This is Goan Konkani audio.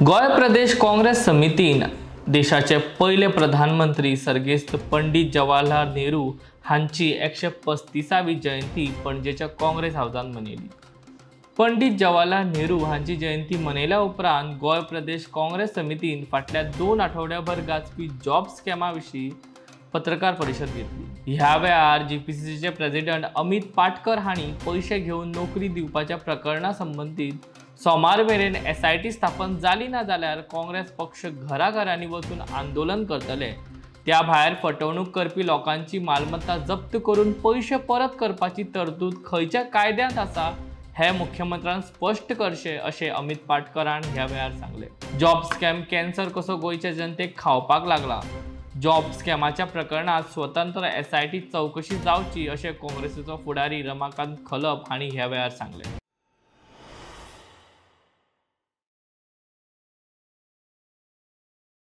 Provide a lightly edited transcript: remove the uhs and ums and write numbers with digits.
गोंय प्रदेश काँग्रेस समितीन देशाचे पयले प्रधानमंत्री सर्गेस्त पंडित जवाहरलाल नेहरू हांची 135वी जयंती पणजेच्या काँग्रेस हावजान मनयली. पंडित जवाहरलाल नेहरू हांची जयंती मनयल्या उपरांत गोंय प्रदेश काँग्रेस समितीन फाटल्या 2 आठवड्याभर गाजपी जॉब स्कॅमा विशीं पत्रकार परिशद घेतली. ह्या वेळार जीपीसीसीचे प्रेसिडेंट अमित पाटकर हांणी पयशे घेवन नोकरी दिवपाच्या प्रकरणा संबंदीत सोमार मेरेन एसआयटी स्थापन जाली ना जाल्यार काँग्रेस पक्ष घराघरांनी वचून आंदोलन करतले. त्या भायर फटवणूक करपी लोकांची मालमत्ता जप्त करून पयशे परत करपाची तरतूद खंयच्या कायद्यांत आसा हे मुख्यमंत्र्यान स्पश्ट करचें अशें अमित पाटकरान ह्या वेळार सांगलें. जॉब स्कॅम कॅन्सर कसो गोंयच्या जनतेक खावपाक लागला. जॉब स्कॅमाच्या प्रकरणात स्वतंत्र एसआयटी चवकशी जावची अशें काँग्रेसीचो फुडारी रमाकांत खलप हांणी ह्या वेळार सांगलें.